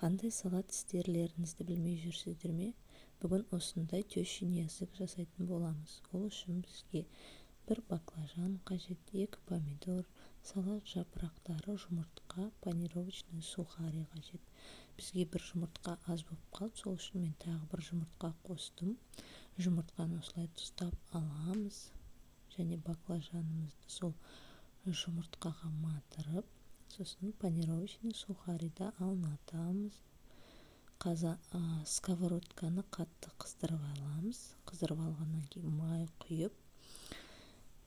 Қандай салат істерлеріңізді білмей жүрсіздер ме? Бүгін осындай тещин язык жасайтын боламыз. Ол үшін бізге бір баклажан қажет, екі помидор, салат жапырақтары, жұмыртқа, панировочный сухари қажет. Бізге бір жұмыртқа аз болып қалды, сол үшін мен тағы бір жұмыртқа қостым. Жұмыртқаны осылай тұздап аламыз және баклажанымызды сол жұмыртқаға матырып, сосын панировочный сухариді аунатамыз. Сковородканы қатты қыздырып аламыз. Қыздырып алғаннан кейін май құйып,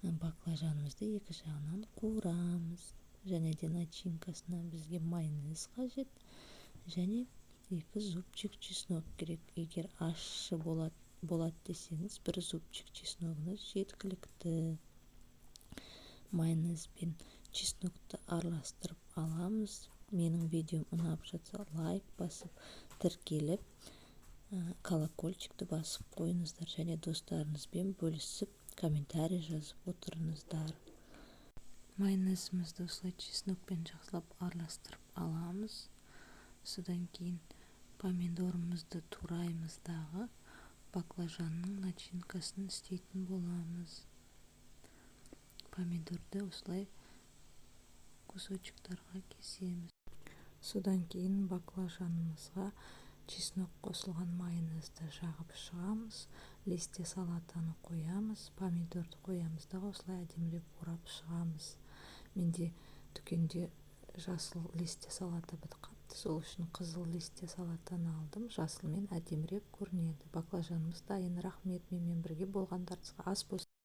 баклажанымызды екі жағынан қуырамыз. Және де начинкасына бізге майонез қажет және екі зубчик чеснок керек. Егер ащы болады десеңіз, бір зубчик чесногыңыз жеткілікті. Майонез пен чеснокты араластырып аламыз. Менің видеом ұнап жатса, лайк басып, тіркеліп, колокольчикті басып қойыңыздар және достарыңызбен бөлісіп, комментарий жазып отырыңыздар. Майонезімізді осылай чеснокпен жақсылап араластырып аламыз. Содан кейін помидорымызды тураймыз дағы, баклажанның начинкасын істейтін боламыз. Помидорды осылай кусочектарға кесеміз. Содан кейін баклажанымызға чеснок қосылған майонезді жағып шығамыз, листья салатаны қоямыз, помидорды қоямыз дағы, осылай әдемілеп орап шығамыз. Менде дүкенде жасыл листья салата бітіп қалыпты, сол үшін қызыл листья салатаны алдым. Жасылмен әдемірек көрінеді. Баклажанымыз дайын. Рахмет менімен бірге болғандарыңызға! Ас болсын!